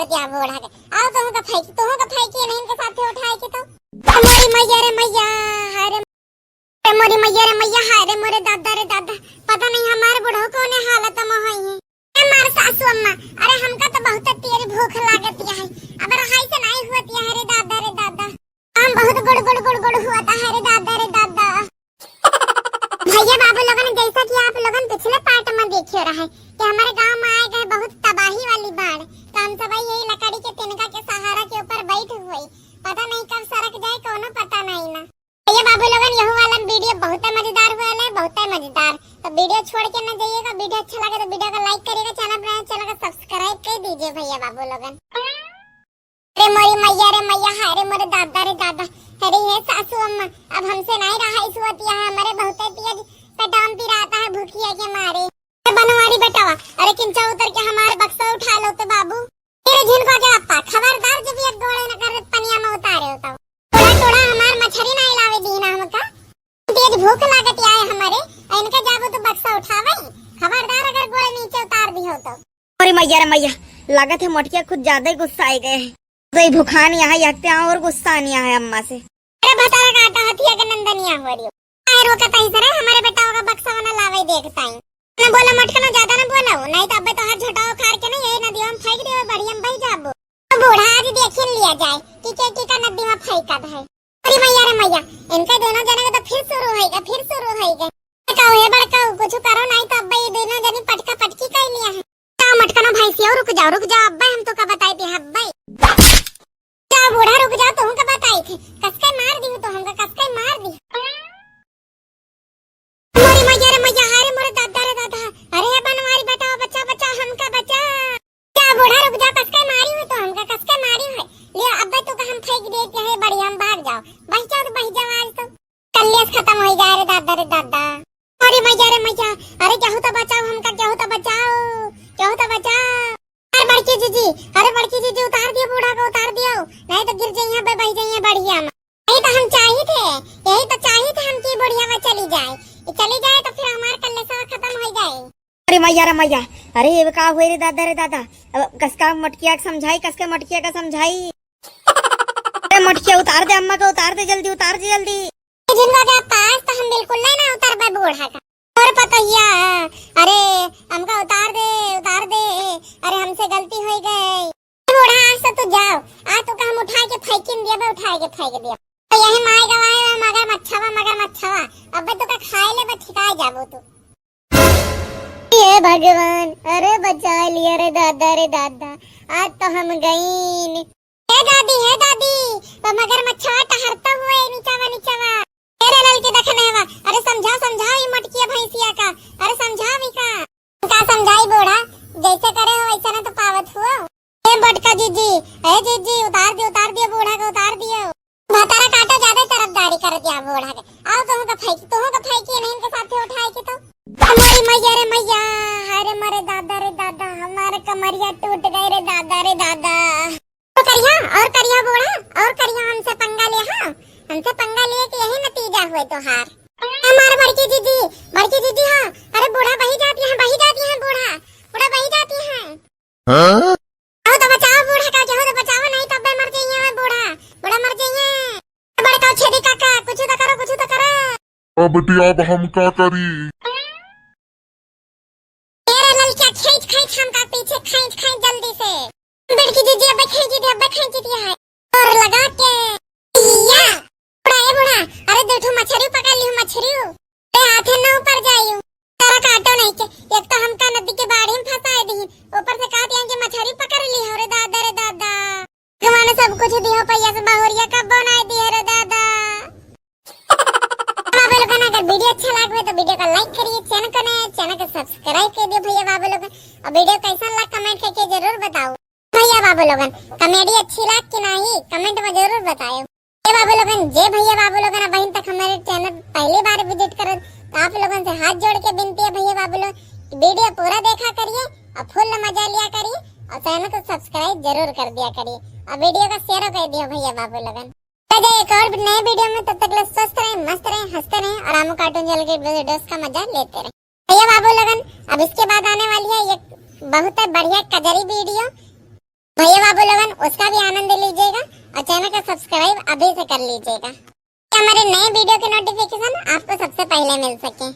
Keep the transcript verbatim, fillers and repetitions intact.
क्या बूढ़ा के, आओ तुहूँ का फेंकी, तुहूँ का फेंकी नहीं इनके साथ उठाए के तो। अरे मोरी मैया रे मैया, हाय रे, अरे मोरी मैया रे मैया, हाय रे मोरे दादा रे दादा, पता नहीं हमारे बूढ़ो कौने हालत में होई है। ए मार सासू अम्मा, अरे हमका तो बहुत तेरी भूख लागत है, अब रहाई से नहीं होती है रे दादा रे दादा। हम बहुत गुड़ गुड़ गुड़ गुड़ हुआ था, अरे दादा रे दादा। भैया बाबू लोगन, जैसा कि आप लोगन पिछले पार्ट में देखे रहे कि हमारे गांव में आए गए बहुत तबाही वाली बाढ़, तो हम सब यही लकड़ी के तिनका के सहारा के ऊपर बैठ हुए, पता नहीं कब सरक जाए, कोनो पता नहीं ना। भैया बाबू लोगन, यह वाला वीडियो बहुत मजेदार हुआ है, बहुत मजेदार। तो वीडियो छोड़ के ना जाइएगा, वीडियो अच्छा लगे तो वीडियो को लाइक करिएगा, चैनल पर नए चैनल को सब्सक्राइब कर दीजिए भैया बाबू लोगन। अरे मोरी मैया रे मैया, हाय रे मोरे दादा रे दादा, अरे हे सासू अम्मा, अब हमसे नहीं रहा इस वतिया है, हमारे बहुत तेज पेटाम पिराता है भूखिया के मारे। अरे बनवारी बेटावा, अरे किंचा उतर के हमारे बक्सा उठा लो तो बाबू। तेरे झिनका के अप्पा, खबरदार जब एक गोड़े न कर पनिया में उतारे हो तो। थोड़ा थोड़ा हमार मछरी नहीं लावे दीना हमका। तेज भूख लागत आए हमारे, इनका जाबो तो बक्सा उठावे, खबरदार अगर गोड़े नीचे उतार दी हो तो। अरे मैया रे मैया, लागत है मोटकिया कुछ ज्यादा ही गुस्सा आ गए हैं। तो ये भुखान यहाँ यकते आओ और गुस्सा नहीं आया अम्मा से। अरे भतारा काटा हथिया के नंदनिया हो रही हो। आए रोका ताई सरे, हमारे बेटा का बक्सा वना लावे देखता ही। ना बोला मटकनो, ज्यादा ना बोला, नहीं तो अबे तो हाथ झटाओ खार के नहीं, यही नदिया में फेंक दियो, बढ़िया में बही जाबो। तो बूढ़ा आज देखिन लिया जाए कि के की का नदी में फेंकत है। अरे मैया रे मैया, इनका दोनों जने का तो फिर शुरू होएगा, फिर शुरू होएगा। बड़काऊ है बड़काऊ, कुछ करो नहीं तो अब्बा ये दोनों जने पटका पटकी कर लिया है। का मटकनो भैंसिया, रुक जाओ, रुक जाओ, अब्बा हम तो का बताई थे, अब्बा। जाओ बूढ़ा रुक जाओ, तुम का बताई थे, कसके मार दी हो तो हमका, कसके मार दी। मोरी मैया रे मैया, हाय रे मोरे दादा रे दादा, अरे हे बनवारी बेटा, बचा बचा, हमका बचा। जा बूढ़ा रुक जा, कसके मारी हो तो हमका, कसके मारी हो। ले अब्बे तू का हम फेंक दे के है बड़ी, हम भाग जाओ, बह जाओ तो बह जाओ आज तो। कल्लेस खत्म हो गया रे दादा रे दादा। अरे मैया रे मैया, अरे केहू तो बचाओ हमका, केहू तो बचाओ, केहू तो बचाओ। अरे बड़की जीजी, अरे बड़की जीजी उतार दियो बूढ़ा को, उतार दियो, नहीं तो गिर जाइए बे, बह जाइए बढ़िया में। यही तो हम चाहित है, यही तो चाहित है हम कि बुढ़िया में चली जाए, ये चली जाए तो फिर हमार कल्लेसवा खत्म हो जाए। अरे मैया रे मैया, अरे ये का हुए रे दादा रे दादा, अब कसका मटकिया के समझाई, कसके मटकिया का समझाई। अरे मटकिया उतार दे, अम्मा का उतार दे, जल्दी उतार दे जल्दी। झिनका के पास तो हम बिल्कुल नहीं ना उतरबे बूढ़ा का। और पतोहिया, अरे हमका उतार दे, उतार दे, अरे हमसे गलती हो गई। बूढ़ा आज से तू जाओ, आज तो का हम उठा के फेंकिन दिया बे, उठा के फेंक दिया। तो यही माय गवाए में मगर मच्छवा, मगर मच्छवा, अबे तो का खाए ले बे, ठिकाए जाबो तू। हे भगवान, अरे बचा लिया रे दादा रे दादा, आज तो हम गईन। हे दादी, हे दादी, तो मगर मच्छवा टहरता हुए नीचवा नीचवा। अरे ललकी देखने वा, अरे समझा समझा ई मटकिया भैंसिया का, अरे समझा भी का। का समझाई बूढ़ा, जैसे करे हो वैसे ना तो पावत हुआ। ए बटका जीजी, ए जीजी उतार दियो, उतार दियो बूढ़ा को उतार दियो। भतारा काटो ज्यादा तरफदारी कर दिया बूढ़ा के। आओ तुहूँ का फेंकी, तुहूँ का फेंकी नहीं इनके साथ उठाए के तो। हमारी मैया रे मैया, अरे मरे दादा रे दादा, हमारे कमरिया टूट गए रे दादा रे दादा। और करिया, और करिया बूढ़ा, और करिया हमसे पंगा ले, हाँ, हमसे पंगा लिए कि यही नतीजा हुए तोहार। हमार बड़की जीजी, बड़की जीजी, हाँ, अरे बूढ़ा बही जाती है, बही जाती है बूढ़ा, बूढ़ा बही जाती है। हाँ? केहू तो बचाओ बूढ़ा का, केहू तो बचाओ, नहीं तो अब्बे मर जाइए बूढ़ा, बूढ़ा मर जाइए। बड़का छेदी काका, कुछ तो करो, कुछ तो करो। अब बिटिया, अब हम का करी? तेरे ललकिया खींच, खींच हमका पीछे, खींच, खींच जल्दी से। बड़की दीदी, अबे खींच दे, अबे खींच दिया है। और लगा के। या। बूढ़ा, ए बूढ़ा, अरे दो ठो मछरी पकड़ लियो, मछरी। ए, हाथे न ऊपर जाइयो। तारा काटो नहीं के, एक तो हमका नदी के बाढ़ी में फंसाए दी, ऊपर से कहती हैं कि मछरी पकड़ ली हो रे दादा रे दादा। भगवान सब कुछ दियो, पैया से बहुरिया कब बनाए दिए रे दादा। बाबू लोगन, अगर वीडियो अच्छा लगे तो वीडियो को लाइक करिए, चैनल को नया, चैनल को सब्सक्राइब कर दियो भैया बाबू लोगन। और वीडियो कैसा लगा कमेंट करके जरूर बताओ। भैया बाबू लोगन, कॉमेडी अच्छी लाग कि नाही, कमेंट में जरूर बतायो। ए बाबू लोगन, जे भैया बाबू लोगन अबहिन तक हमारे चैनल पहली बार विजिट करत, तो आप लोगन से हाथ जोड़ के विनती है भैया बाबू लोग, वीडियो पूरा देखा करिए और फुल मजा लिया करिए और चैनल को सब्सक्राइब जरूर कर दिया करिए और वीडियो का शेयर कर दिया भैया बाबू लोगन। तो जो एक और नए वीडियो में, तब तक के लिए स्वस्थ रहें, मस्त रहें, हंसते रहें और रामू कार्टून चैनल के वीडियोस का मजा लेते रहें। भैया बाबू लोगन, अब इसके बाद आने वाली है एक बहुत बढ़िया कजरी वीडियो। भैया बाबू लोगन उसका भी आनंद लीजिएगा और चैनल का सब्सक्राइब अभी से कर लीजिएगा, कि हमारे नए वीडियो के नोटिफिकेशन आपको सबसे पहले मिल सके।